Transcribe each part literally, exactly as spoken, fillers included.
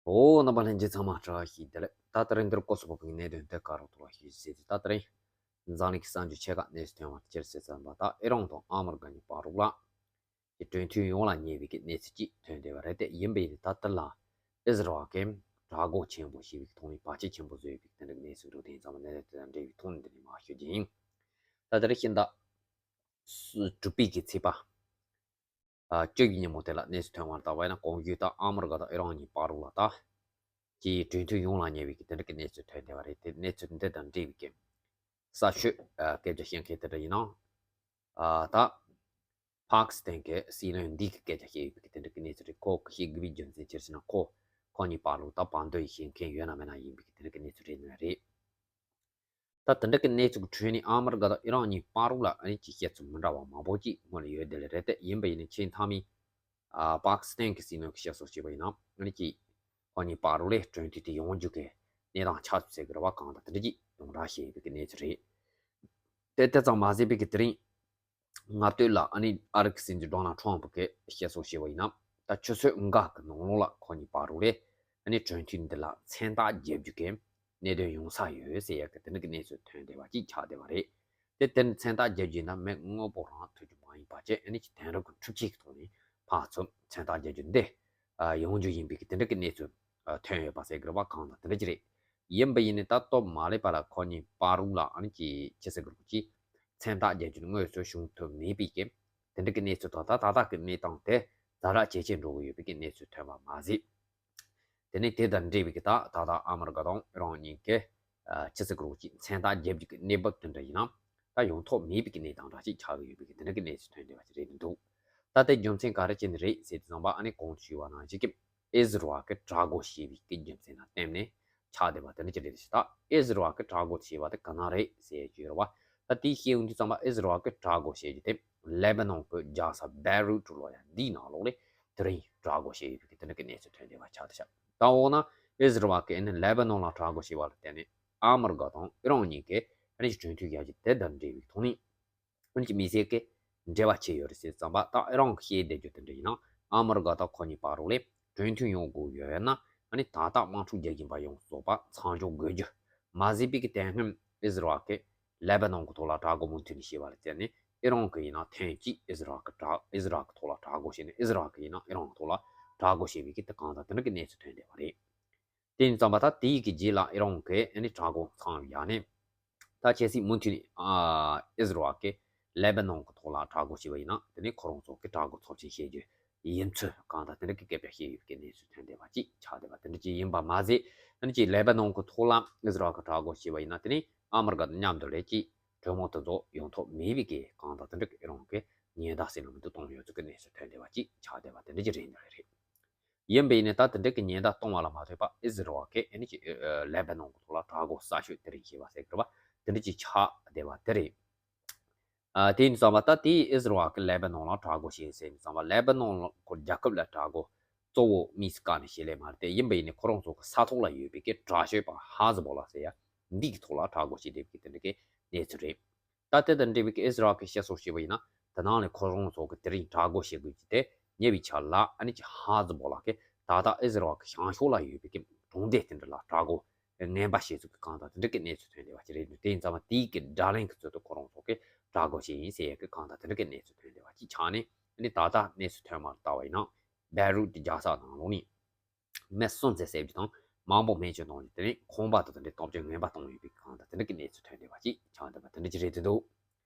ཨོ། རྣམ་པ་ལྷན་རྒྱས་ཚང་མ་བཀྲ་ཤིས་བདེ་ལེགས། ད་དེ་རིང་འདིར་སྐོར་སོགས་པའི་གནད་དོན་དེ་ག་རོགས་ཐོག་ལ་ཞུ་ཟེར་ཏེ། ད་དེ་རིང་འཛམ་གླིང་གི་གསར་འགྱུར་ཆེ་ཁག་གནས་སུ་ཐོན་པ་སྤྱིར་གསལ་ཙམ་པ། ད་ཨི་རན་དང་ཨ་མི་རི་ཀ་གཉིས་བར་རོགས་ལ་གི་གྲོས་མཐུན་ཡོང་ལ་ཉེ་བའི་གི་གནས་ཚུལ་ཅིག་ཐོན་བསྡད་པ་རེད། དེ་ཡིན་པ་ཡིན་ན་ད་ལྟ་ལ་ཨི་ཟི་རལ་གྱིས་དྲག་རྒོལ་ཆེན་པོ་བྱས་པའི་ཐོག་ནས་བར་ཆད་ཆེན་པོ་བཟོས་པའི་དེ་འདྲ་གི་གནས་ཚུལ་འདུག་དེ་ཡིན་ཙང་གནད་དོན་དེ་དང་འབྲེལ་བའི་ཐོག་ནས་དེ་དང་འབྲེལ་བའི་ཐོག་ནས་དེ་མར་ཞུ་རྒྱུ་ཡིན། ད་དེ་རིང་ཤིང་རྟ་དྲུག་པའི་གི་ཚེས་པ། ཨ། བཅུ་གི་ཉིན་མོ་དེ་ལ་གནས་ཚུལ་ཐོན་པར་བལྟས་པ་ཡིན་ན། གོང་ཞུས་ལྟར་ཨ་མི་རི་ཀ་དང་ཨི་རན་གཉིས་བར་རོགས་ལ་ད་ཀྱི་གྲོས་མཐུན་ཡོང་ལ་ཉེ་བའི་གི་དེ་འདྲ་གི་གནས་ཚུལ་ཐོན་བསྡད་པ་རེད། དེ་གནས་ཚུལ་འདི་དང་འབྲེལ་བའི་གི་གསར་ཤོས། ཨ། སྐད་ཆ་བཤད་མཁན་དེ་འདྲ་ཡིན་ན། ཨ། ད་ཕཱ་ཀི་སི་ཐན་གྱི་སྲིད་བློན་འདི་གི་སྐད་ཆ་བཤད་ཡོད་པའི་གི་དེ་འདྲ་གི་གནས་ཚུལ་རེད། ཁོ་གི་བཤད་དགོས་པའི་རྒྱུ་མཚན་ཅི་ཟེར་ན། ཁོ་ཁོ་གཉིས་བར་རོགས་ད་བར་འདུམ་བྱེད་མཁན་ཡོད་ན་མེད་ན་ཡིན་པའི་གི་དེ་འདྲ་གི་གནས་ཚུལ་རེད་ནི་རེད། ད་དེ་འདྲ་གི་གནས་ཚུལ་གྱི་ཁྲོད་ནས་ཨ་མི་རི་ཀ་དང་ཨི་རན་གཉིས་བར་རོགས་ལ་ཨ་ནི་ཅིག་བཤད་ཚུལ་མི་འདྲ་བ་མང་པོ་ཅིག་སྔོན་ལ་ཡོད་བསྡད་ལེ་རེད། དེ་ཡིན་པ་ཡིན་ན་ཆེས་མཐའ་མའི། ཨ། པཱ་ཀི་སི་ཐན་གྱི་སྲིད་བློན་གྱིས་བཤད་སྲོལ་བྱས་པ་ཡིན་ན། ཨ་ནི་ཅིག་ཁོ་གཉིས་བར་རོགས་ལ་གྲོས་མཐུན་དེ་ཡོང་རྒྱུ་གི་གནས་སྟངས་ཆགས་ཚུལ་ཟེར་གི་རེད་བ། གང་ལྟར་དེ་འདྲ་ཅིག་ཡོངས་གྲགས་བཤད་ཡོད་པའི་གི་གནས་ཚུལ་རེད། དེ་དེ་ཙམ་མ་ཟད་པའི་གི་དེ་རིང་སྔ་སྟོད་ལ་ཨ་ནི་ཨ་རི་གི་སྲིད་འཛིན་ཌོ་ནལ་ཊམ་ཕ་གིས་བཤད་སྲོལ་བྱས་པ་ཡིན་ན། ད་ཆུ་ཚོད་འགའ་གི་ནང་ལོགས་ལ་ཁོ་གཉིས་བར་རོགས་ལ་ཨ་ནི་གྲོས་མཐུན་འདི་ལ་མཚན་རྟགས་རྒྱབ་རྒྱུ་གི་གནད་དོན་ཡོང་ས་ཡོད་ཟེར་ཡག་གི་དེ་འདྲ་གི་གནས་ཚུལ་ཐོན་བསྡད་པ་ཅིག་ཆགས་བསྡད་པ་རེད། དེ་དེ་ནི་མཚན་རྟགས་རྒྱབ་རྒྱུ་ཡིན་ན་མི་དངོས་པོ་རང་ཐུག་རྒྱུ་མ་ཡིན་པ་བྱས། ཨ་ནི་ཅིག་དེང་རབས་ཀྱི་འཕྲུལ་ཆས་ཀྱི་ཐོག་ནས་ཕར་ཚུར་མཚན་རྟགས་རྒྱབ་རྒྱུ་འདི་ཡོང་རྒྱུ་ཡིན་པའི་གི་དེ་འདྲ་གི་གནས་ཚུལ་ཐོན་ཡོད་པ་ཟེར་གི་རེད་བ། གང་ལྟར་དེ་འདྲ་ཅིག་རེད། ཡིན་པ་ཡིན་ནའི་ད་སྟབས་མ་ལེགས་པ་ལ་ཁོ་གཉིས་བར་རོགས་ལ་ཨ་ནི་ཅིག་ཅི་ཟེར་དགོས་རེད། ཅིག་མཚན་རྟགས་རྒྱབ་རྒྱུ་དངོས་སུ་བྱུང་ཐུབ་མེད་པའི་གི་དེ་འདྲ་གི་གནས་ཚུལ་དང་། ད་ད་ལྟ་གི་གནས་སྟངས་དེ་ཛ་དྲག་ཇེ་ཆེར་འགྲོ་གི་ཡོད་པའི་གི་གནས་ཚུལ་ཐོན་པ་མ་ཟད། དེ་ནས་དེ་དང་འབྲེལ་བའི་གི་ད་ད་ལྟ་ཨ་མི་རི་ཀ་དང་ཨི་རན་གཉིས་ཀྱི། ཨ། ཅི་ཟེར་དགོས་རེད། ཅིག་མཚན་རྟགས་རྒྱབ་རྒྱུ་གི་གནས་བབ་དེ་འདྲ་ཡིན་ན་ད་ཡོང་ཐབས་མེད་པའི་གི་གནས་སྟངས་འདྲ་ཅིག་ཆགས་ཀྱི་ཡོད་པའི་གི་དེ་འདྲ་གི་གནས་ཚུལ་ཐོན་བསྡད་པ་ཅིག་རེད་འདུག་ད་ལྟའི་རྒྱུ་མཚན་ག་རེ་བྱས་ནས་རེད་ཟེར་དུས་ཙམ་པ། ཨ་ནི་གོང་དུ་ཞུས་པ་ནང་བཞིན་གྱི་ཨི་ཟི་རལ་གྱིས་དྲག་རྒོལ་བྱས་པའི་གི་རྒྱུ་མཚན་ལ་བརྟེན་ནས་ཆགས་བསྡད་པ་དེ་འདྲ་ཅིག་རེད་ཟེར། ད་ཨི་ཟི་རལ་གྱིས་དྲག་རྒོལ་བྱས་པ་དེ་ག་ན་རེད་ཟེར་རྒྱུ་རེད་བ། ད་དེའི་བཤད་ཡོང་དུས་ཙམ་པ་ཨི་ཟི་རལ་གྱིས་དྲག་རྒོལ་བྱས་རྒྱུ་དེ་ལེ་བྷ་ནོན་གྱི་རྒྱལ་ས་བེ་རུ་ཊི་ལོ་ཡ་འདིའི་ནང་ལོགས་ལ་དེ་རིང་དྲག་རྒོལ་བྱས་ཡོད་པའི་གི་དེ་འདྲ་གི་གནས་ཚུལ་ཐོན་བསྡད་པ་ཆགས་བསྡད་ཤག་ད་འོ་ན་ཨི་ཟི་རལ་གྱིས་ཨ་ནི་ལེ་བྷ་ནོན་ལ་དྲག་རྒོལ་བྱས་པ་ལ་བརྟེན་ནས་ཨ་མི་རི་ཀ་དང་ཨི་རན་གཉིས་ཀྱིས་ཨ་ནི་གྲོས་མཐུན་བཞག་རྒྱུ་དེ་དང་འབྲེལ་བའི་ཐོག་ནས། ཨ་ནི་ཅིག་དམིགས་བསལ་གྱི་འབྲེལ་བ་ཆེ་ཡོད་རེད་ཟེར་ཙམ་པ། ད་ཨི་རན་གྱིས་བཤད་བསྡད་རྒྱུ་དེ་འདྲ་ཡིན་ན། ཨ་མི་རི་ཀ་དང་ཁོ་གཉིས་བར་རོགས་ལ་གྲོས་མཐུན་ཡོང་དགོས་ཡོད་ན། ཨ་ནི་ད་ལྟ་དམག་འཁྲུག་རྒྱག་བཞིན་པ་ཡོངས་རྫོགས་པ་མཚམས་འཇོག་དགོས་རྒྱུ། མ་ཟད་པའི་གི་དེ་སྔོན་ཨི་ཟི་རལ་གྱིས་ལེ་བྷ་ནོན་གྱི་ཐོག་ལ་དྲག་རྒོལ་མུ་མཐུད་ནས་བྱས་པ་ལ་བརྟེན་ནས་ཨི་རན་གྱིས་ཡིན་ན་ཐེངས་གཅིག་ཨི་ཟི་རལ་གྱི་དྲག་ཨི་ཟི་རལ་གྱི་ཐོག་ལ་དྲག་རྒོལ་བྱས་ནས། ཨི་ཟི་རལ་གྱིས་ཡིན་ན་ཨི་རན་གྱི་ཐོག་ལ་དྲག་རྒོལ་བྱས་པའི་གི་དེ་གང་དང་དེ་འདྲ་གི་གནས་ཚུལ་ཐོན་བསྡད་པ་རེད། དེ་ཡིན་ཙམ་པ་ད་དེའི་གི་རྗེས་ལ་ཨི་རན་གྱིས་ཨ་ནི་དྲག་རྒོལ་མཚམས་བཞག་ནས། ད་གལ་སྲིད་མུ་མཐུད་ནས་ཨ་ཨི་ཟི་རལ་གྱིས་ལེ་བྷ་ནོན་གྱི་ཐོག་ལ་དྲག་རྒོལ་བྱས་པ་ཡིན་ན། དེ་ནས་ཁོ་རང་ཚོ་གི་དྲག་རྒོལ་ཚབས་ཆེན་བྱེད་རྒྱུ་ཡིན་ཚུལ་གང་དང་དེ་འདྲ་གི་སྐད་ཆ་བཤད་ཡོད་པའི་གནས་ཚུལ་ཐོན་བསྡད་པ་ཅིག་ཆགས་བསྡད་པ་དེ་འདྲ་ཅིག་ཡིན་པ་མ་ཟད། ཨ་ནི་ཅིག་ལེ་བྷ་ནོན་གྱི་ཐོག་ལ་ཨི་ཟི་རལ་གྱིས་དྲག་རྒོལ་བྱས་པ་ཡིན་ན། དེ་ནས་ཨ་མི་རི་ཀ་དང་མཉམ་དུ་ལས་ཅིག་གྲོས་མོལ་དེ་ཚོ་ཡོང་ཐབས་མེད་པའི་གི་གང་དང་དེ་འདྲ་གི་ཨི་རན་གྱིས་ཉེན་བརྡ་ཟེར་ན་མི་འདུག་གཏོང་ཡོད་ཚུལ་གི་གནས་ཚུལ་ཐོན་བསྡད་པ་ཅིག་ཆགས་བསྡད་པ་དེ་འདྲ་ཅིག་རེད་འདུག་རེད། ཡིན་པ་ཡིན་ནའི་ད་དེ་འདྲ་གི་ཉེན་བརྡ་གཏོང་བ་ལ་མ་ལྟོས་པར་ཨི་ཟི་རལ་གྱིས་ཨ་ནི་ཅིག་ཨ་ལེ་བྷ་ནོན་གྱི་ཐོག་ལ་དྲག་རྒོལ་གསར་ཤོས་དེ་རིང་བྱས་པ་ཟེར་གི་རེད་བ། དེ་འདྲ་ཅིག་ཆགས་བསྡད་པ་དེ་རེད། ཨ། དེ་ཡིན་ཙམ་པ་ད་དེའི་ཨི་ཟི་རལ་གྱིས་ལེ་བྷ་ནོན་ལ་དྲག་རྒོལ་བྱས་ཟེར་ནས་ཙམ་པ། ལེ་བྷ་ནོན་ལ་ཁོ་རྒྱལ་ཁབ་ལ་དྲག་རྒོལ་གཙོ་བོ་དམིགས་སུ་བཀར་ནས་བྱེད་ལེ་མ་རེད་དེ། ཡིན་པ་ཡིན་ནའི་ཁོ་རང་ཚོ་གི་ས་ཐོག་ལ་ཡོད་པའི་གི་དྲག་ཤོས་པ་ཧ་ཟི་བོ་ལ་ཟེར་ཡ་འདི་གི་ཐོག་ལ་དྲག་རྒོལ་བྱས་བསྡད་པའི་གི་དེ་འདྲ་གི་གནས་ཚུལ་རེད། ད་དེ་དང་འབྲེལ་བའི་གི་ཨི་ཟི་རལ་གྱིས་བཤད་སྲོལ་བྱས་པ་ཡིན་ན། དེ་ནང་ལས་ཁོ་རང་ཚོ་གི་དེ་རིང་དྲག་རྒོལ་བྱེད་དགོས་ཀྱི་དེ་ཉེ་བའི་ཆར་ལ་ཨ་ནི་ཅིག་ཧ་ཟི་བོ་ལ་གི་ད་ལྟ་ཨི་ཟི་རལ་གྱི་བྱང་ཕྱོགས་ལ་ཡོད་པའི་གི་གྲོང་སྡེ་དེ་འདྲ་ལ་དྲག་རྒོལ་ངན་པ་བྱེད་ཚུལ་གྱི་གང་དང་དེ་འདྲ་གི་གནས་ཚུལ་ཐོན་བསྡད་པ་ཅིག་རེད་འདུག་དེ་ཡིན་ཙང་མ་དེའི་གི་དགྲ་ལན་གྱི་ཚུལ་དུ་ཁོ་རང་ཚོ་གི་དྲག་རྒོལ་བྱས་ཡིན་ཟེར་ཡས་གི་གང་དང་དེ་འདྲ་གི་གནས་ཚུལ་ཐོན་བསྡད་པ་ཅིག་ཆགས་ནས། ཨ་ནི་ད་ལྟ་གནས་ཚུལ་ཐོན་མར་བལྟ་བ་ཡིན་ན། བེ་རུ་ཊི་རྒྱལ་ས་ནང་ལོགས་ནས་མི་གསུམ་ཙམ་བསད་རྒྱུ་དང་མང་པོ་རྨས་སྐྱོན་གཏོང་རྒྱུ། དེ་ནས་ཁང་པ་དང་དེ་འདྲའི་སྟོབས་ཆེན་ངན་པ་གཏོང་ཡོད་པའི་གང་དང་དེ་འདྲ་གི་གནས་ཚུལ་ཐོན་བསྡད་པ་ཅིག་ཆགས་བསྡད་པ་དེ་འདྲ་ཅིག་རེད་འདུག་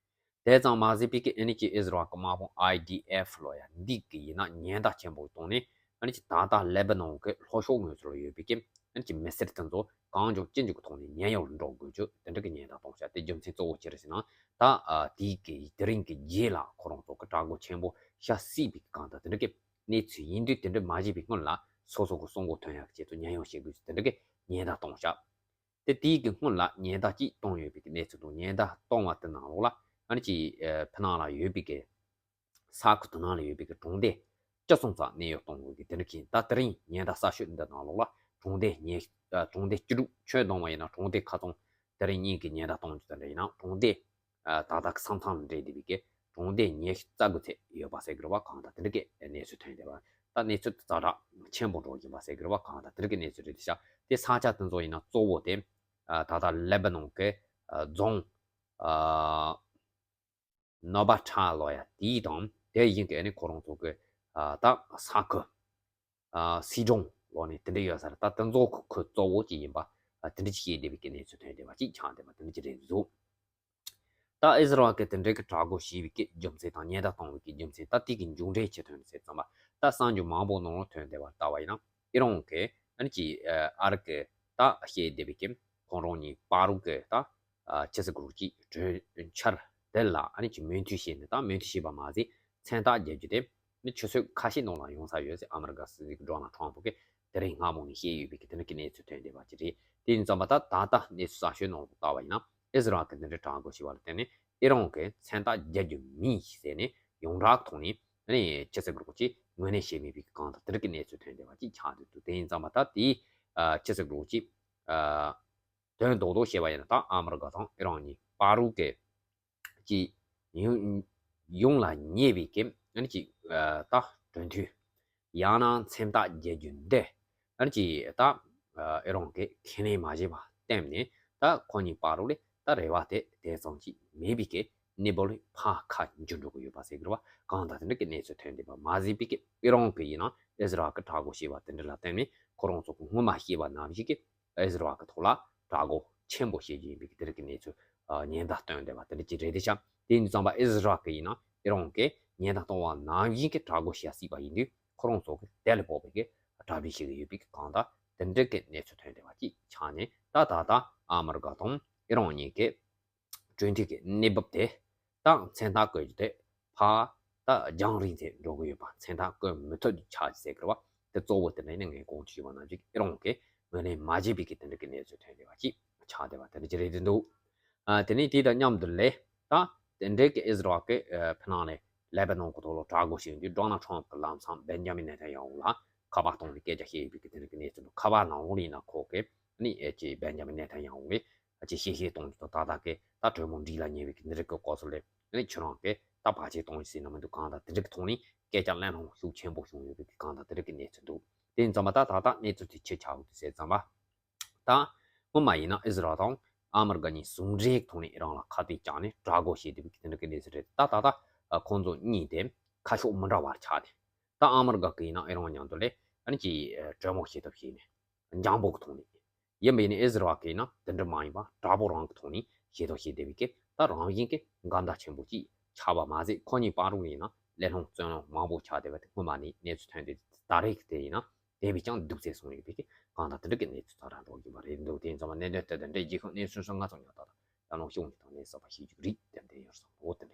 དེ་ཙམ་མ་ཟད་པའི་གི་ཨ་ནི་ཅིག་ཨི་ཟི་རལ་གྱི་དམག་དཔུང་ཨའི་ཌི་ཨེཕ་ལོ་ཡ་འདི་གི་ཡིན་ན་ཉེན་བརྡ་ཆེན་པོ་བཏང་ནས། ཨ་ནི་ཅིག་ད་ལྟ་ལེ་བྷ་ནོན་གྱི་ལྷོ་ཕྱོགས་ངོས་ཚུར་ཡོད་པའི་གི་ཨ་ནི་ཅིག་མི་སེར་དེ་ཚོ་གང་མགྱོགས་ཅི་མགྱོགས་ཀྱི་ཐོག་ནས་ཉེན་གཡོལ་འགྲོ་དགོས་རྒྱུ་དེ་འདྲ་གི་ཉེན་བརྡ་བཏང་ཤག་དེ་རྒྱུ་མཚན་གཙོ་བོ་ཅི་རེད་ཟེར་ན། ད་ཨ་དེའི་གི་དེ་རིང་གི་རྗེས་ལ་ཁོ་རང་ཚོ་གི་དྲག་རྒོལ་ཆེན་པོ་བྱ་སྲིད་པའི་གང་དང་དེ་འདྲ་གི་གནས་ཚུལ་ཡིན་དུས། དེ་འདྲ་མ་བྱས་པའི་སྔོན་ལ་སོ་སོ་གི་སྲུང་འཁོར་ཐོན་ཡག་ཆེད་དུ་ཉེན་གཡོལ་བྱེད་དགོས་ཚུལ་དེ་འདྲ་གི་ཉེན་བརྡ་བཏང་ཤག་དེ་དེའི་གི་སྔོན་ལ་ཉེན་བརྡ་གཅིག་བཏང་ཡོད་པའི་གི་གནས་ཚུལ་འདུག་ཉེན་བརྡ་བཏང་བ་དེ་ནང་ལོགས་ལ་ཨ་ནི་ཅིག་ཨ་ཕི་ནང་ལ་ཡོད་པའི་གི་ས་ཁུལ་དེ་ནང་ལ་ཡོད་པའི་གི་གྲོང་སྡེ་བཅུ་གསུམ་ཙམ་གནས་གཡོལ་གཏོང་དགོས་ཀྱི་དེ་འདྲ་གི་ཡིན། ད་དེ་རིང་ཉེན་བརྡ་གསར་ཤོས་འདི་ནང་ལོགས་ལ་གྲོང་སྡེ་ཉེ་ཨ་གྲོང་སྡེ་བཅུ་དྲུག་ཁྱོན་བསྡོམས་པ་ཡིན་ན་གྲོང་སྡེ་ཁ་ཚང་དེ་རིང་གཉིས་ཀྱི་ཉེན་བརྡ་གཏོང་རྒྱུ་དེ་འདྲ་ཡིན་ན། གྲོང་སྡེ་ཨ་ད་ལྟ་གི་ས་མཚམས་ལ་འབྲེལ་བསྡད་པའི་གི་གྲོང་སྡེ་ཉི་ཤུ་རྩ་དགུ་ཚད་ཡོད་པ་ཟེར་གི་རེད་བ། གང་དང་དེ་འདྲ་གི་གནས་ཚུལ་ཐོན་བསྡད་པ། ད་གནས་ཚུལ་དེ་ཛ་དྲག་ཆེན་པོ་འགྲོ་བཞིན་པ་ཟེར་གི་རེད་བ། གང་ལྟར་དེ་རིགས་ཀྱི་གནས་ཚུལ་རེད་དེ་ཤག་དེ་ས་ཆ་དེ་ཚོ་ཡིན་ན་གཙོ་བོ་དེ་ད་ལྟ་ལེ་བྷ་ནོན་གྱི་རྫོང་ནོ་བྷ་ཁྲ་ལོ་ཡ་དེའི་དང་དེ་ཡིན་གྱི་ཨ་ནི་ཁོ་རང་ཚོ་གི་ད་ས་ཁུལ། ཨ་སི་ཁྲོན་ལོ་ནས་དེ་འདྲ་ཡོད་ས་རེད། ད་དེ་ཚོ་ཁུལ་གཙོ་བོ་ཅིག་ཡིན་པ་དེ་འདྲ་ཅིག་བཤད་བསྡད་པའི་གི་གནས་ཚུལ་ཐོན་བསྡད་པ་ཅིག་ཆགས་བསྡད་པ་དེ་འདྲ་ཅིག་རེད་འདུག་ད་ཨི་ཟི་རལ་གི་དེ་འདྲའི་གི་གྲལ་སྒོ་ཕྱེ་བའི་གི་རྒྱུ་མཚན་དང་ཉེན་བརྡ་གཏོང་བའི་གི་རྒྱུ་མཚན་ད་དེ་གི་མཇུག་འབྲས་ཅི་ཐོན་ཟེར་ཙམ་པ་ད་གསར་འགྱུར་མང་པོ་ནང་ལ་ཐོན་བསྡད་པ་ལྟ་བ་ཡིན་ན་ཨི་རན་གི་ཨ་ནི་ཅིག་ཨ་རི་གི་ད་བཤད་བསྡད་པའི་གི་ཁོང་རང་གཉིས་བར་དུ་གི་ད་ཨ་ཕྱི་སྲིད་གོ་ཅིག་གྲོས་འཆར་དེ་ལ་ཨ་ནི་ཅིག་མོས་མཐུན་བྱས་ནས་ད་མོས་མཐུན་བྱས་པ་མ་ཟད་མཚན་རྟགས་རྒྱག་རྒྱུ་དེ་ནི་ཆུ་ཚོད་ཁ་ཤས་ནང་ལ་ཡོང་ས་ཡོད་ཟེར་ཨ་མི་རི་ཀ་སྲིད་འཛིན་ཌོ་ནལ་ཊམ་ཕུ་གིས་དེ་རིང་སྔ་མོ་ནས་བཤད་ཡོད་པའི་གི་དེ་འདྲ་གི་གནས་ཚུལ་ཐོན་བསྡད་པ་ཅིག་རེད། དེ་ཡིན་ཙམ་པ་ད་ད་ལྟ་གནས་ཚུལ་གསར་ཤོས་ནང་ལ་ལྟ་བ་ཡིན་ན་ཨི་ཟི་རལ་གི་དེ་འདྲའི་གྲལ་སྒོ་ཕྱེ་བ་ལ་བརྟེན་ནས་ཨི་རན་གི་མཚན་རྟགས་རྒྱག་རྒྱུ་མིན་ཟེར་ནས་ཡོངས་གྲགས་ཐོག་ནས་ཨ་ནི་ཕྱི་སྲིད་གོ་ཅིག་ངོས་ལེན་བྱས་མེད་པའི་གི་གང་ལྟར་དེ་རིགས་ཀྱི་གནས་ཚུལ་ཐོན་བསྡད་པ་ཅིག་ཆགས་བསྡད་འདུག་དེ་ཡིན་ཙམ་པ་ད་དེའི་ཨ་ཕྱི་སྲིད་གོ་ཅིག་ཨ། དོན་རྡོག་རྡོག་བཤད་པ་ཡིན་ན་ད་ཨ་མི་རི་ཀ་དང་ཨི་རན་གཉིས་བར་དུ་གི་ཅིག་ཡོང་ཡོང་ལ་ཉེ་བའི་གི་ཨ་ནི་ཅིག་ཨ་ད་གྲོས་མཐུན་ཡང་ན་མཚན་རྟགས་རྒྱག་རྒྱུ་འདི་ཨ་ནི་ཅིག་ད་ཨ་ཨི་རན་གྱིས་ཁས་ལེན་མ་བྱས་པ་བརྟེན་ནས་ད་ཁོ་གཉིས་བར་དུ་ལས་ད་རེ་བ་དེ་དེ་ཙམ་ཅིག་མེད་པའི་གི་གནས་བབ་ལས་ཕར་ཁ་འགྱུར་འགྲོ་གི་ཡོད་པ་ཟེར་གི་རེད་བ། གང་ལྟར་དེ་འདྲ་གི་གནས་ཚུལ་ཐོན་བསྡད་པ་མ་ཟད་པའི་གི་ཨི་རན་གྱིས་ཡིན་ན་ཨི་ཟི་རལ་གྱི་གྲལ་སྒོ་ཕྱེ་བ་དེ་འདྲ་ལ་བརྟེན་ནས་ཁོ་རང་ཚོ་གི་སྔོན་མ་བཤད་པ་ནང་བཞིན་གི་ཨི་ཟི་རལ་གྱི་ཐོག་ལ་གྲལ་སྒོ་ཆེན་པོ་ཕྱེ་རྒྱུ་ཡིན་པའི་དེ་རིགས་ཀྱི་གནས་ཚུལ་ཉེན་བརྡ་བཏོན་བསྡད་པ་དེ་འདྲ་ཅིག་རེད་དེ་ཤག་དེ་ཡིན་ཙམ་པ་ཨི་ཟི་རལ་གྱི་ཡིན་ན་ཨི་རན་གྱི་ཉེན་བརྡ་གཏོང་བ་ནང་བཞིན་གྱི་གྲལ་སྒོ་ཕྱེ་སྲིད་པ་ཡིན་དུས་ཁོ་རང་ཚོ་གི་དེ་ལ་དཔག་པའི་གི་གྲ་སྒྲིག་བྱེད་ཀྱི་ཡོད་པའི་གི་གང་ལྟར་དེ་འདྲ་གི་གནས་ཚུལ་ཐོན་བསྡད་པ་ཅིག་ཆགས་ནས་ད་ད་ལྟ་ཨ་མི་རི་ཀ་དང་ཨི་རན་གཉིས་ཀྱི་གྲོས་མཐུན་གྱི་གནས་བབ་དེ་དང་མཚན་རྟགས་བཀོད་རྒྱུ་དེ་ཕར་ད་རྒྱང་རིང་ཚད་འགྲོ་གི་ཡོད་པ། མཚན་རྟགས་བཀོད་མི་ཐུབ་རྒྱུ་ཆགས་ཀྱི་ཟེར་གི་རེད་བ། དེ་གཙོ་བོ་དེ་འདྲ་ཡིན་ན་ངས་གོང་དུ་ཞུས་པ་ནང་བཞིན་ཨི་རན་གྱིས་ངོས་ལེན་མ་བྱས་པའི་གི་དེ་འདྲ་གི་གནས་ཚུལ་ཐོན་བསྡད་པ་ཅིག་ཆགས་བསྡད་པ་དེ་འདྲ་ཅིག་རེད་དེ་འདུག་ཨ་དེ་ནས་དེ་དང་མཉམ་དུ་ལས་ད་དེ་འདྲའི་གི་ཨི་ཟི་རལ་གྱི་ཕི་ནང་ནས་ལེ་བྷ་ནོན་གྱི་ཐོག་ལ་གྲལ་སྒོ་ཕྱེ་ཡོང་དུས་ཌོ་ནལ་ཊམ་གྱིས་ལམ་སང་བེན་ཇ་མིན་ནེ་ཐན་ཡ་ཧུ་ལ་ཁ་པར་བཏང་ནས་སྐད་ཆ་བཤད་ཡོད་པའི་གི་དེ་འདྲ་གི་གནས་ཚུལ་འདུག་ཁ་པར་ནང་ལོགས་ལ་ཡིན་ན་ཁོ་གིས་ཨ་ནི་ཨེ་ཅེ་བེན་ཇ་མིན་ནེ་ཐན་ཡ་ཧུ་གིས་ཨ་ཅེ་གཤེ་གཤེ་གཏོང་རྒྱུ་དང་ད་ལྟ་གི་ད་གྲོས་མོལ་འགྲིག་ལ་ཉེ་བའི་གི་འདི་རིགས་ཀྱི་སྐོར་སོགས་ལས་ཨ་ནི་ཁྱོད་རང་གིས་ད་བར་ཆད་གཏོང་རྒྱུ་ཟེར་ན་མི་འདུག་གང་ལྟར་དེ་འདྲ་གི་ཐོག་ནས་སྐད་ཆ་གླེང་སློང་ཤུགས་ཆེན་པོ་བྱུང་ཡོད་པའི་གི་གང་ལྟར་དེ་འདྲ་གི་གནས་ཚུལ་འདུག་དེ་ཡིན་ཙམ་པ་ད་ད་ལྟ་གནས་ཚུལ་དེ་ཅི་ཆགས་ཡོད་དེ་ཟེར་ཙམ་པ། ད་སྔོན་མ་ཡིན་ན་ཨི་ཟི་རལ་དང་ཨ་མི་རི་ཀ་གཉིས་ཟུང་འབྲེལ་ཐོག་ནས་ཨི་རན་ལ་ཁ་གཏད་བཅག་ནས་གྲལ་སྒོ་ཕྱེ་བསྡད་པའི་དེ་འདྲ་གི་གནས་ཚུལ་རེད། ད་ད་ལྟ་ཁོང་ཚོ་གཉིས་དེ་ཁ་ཕྱོགས་མི་འདྲ་བར་ཆགས་ཏེ། ད་ཨ་མི་རི་ཀ་གི་ཡིན་ན་ཨི་རན་མཉམ་དུ་ལས་ཨ་ནི་ཅིག་གྲོས་མོལ་བྱེད་ཐབས་བྱས་ནས་འཇམ་པོ་གི་ཐོག་ནས་ཡིན་པ་ཡིན་ན་ཨི་ཟི་རལ་གི་ཡིན་ན་དེ་འདྲ་མ་ཡིན་པ་དྲག་པོ་རང་གི་ཐོག་ནས་བྱེད་ཐབས་བྱེད་བསྡད་པའི་གི་ད་རང་བཞིན་གི་འགལ་ཟླ་ཆེན་པོ་ཅིག་ཆགས་པ་མ་ཟད་ཁོ་གཉིས་བར་དུ་ཡིན་ན་གླེང་སློང་རྩོད་གླེང་མང་པོ་ཆགས་བསྡད་པ་དེ་སྔོན་མ་ནས་གནས་ཚུལ་ཐོན་ཏེ་ད་རེས་ཀྱི་དེ་ཡིན་ན། དེ་བས་ཀྱང་སྡུག་ཚད་སོང་ཡོད་པའི་གང་ལྟར་དེ་འདྲ་གི་གནས་ཚུལ་ཙམ་རང་འགྲོ་བཞིན་པ་རེད་འདུག་དེ་ཡིན་ཙང་གནད་དོན་དེ་དང་འབྲེལ་རྒྱལ་ཁབ་གནས་ཚུལ་སོགས་ང་ཚོ་ཉོ་ཐག་དང་ཡང་ནང་ཤོག་ཉོ་ཐག་གནས་ཚུལ་པ་ཤེས་རྒྱུ་རིགས་དེ་འདྲ་ཡོད་སོང་འོ་དེ་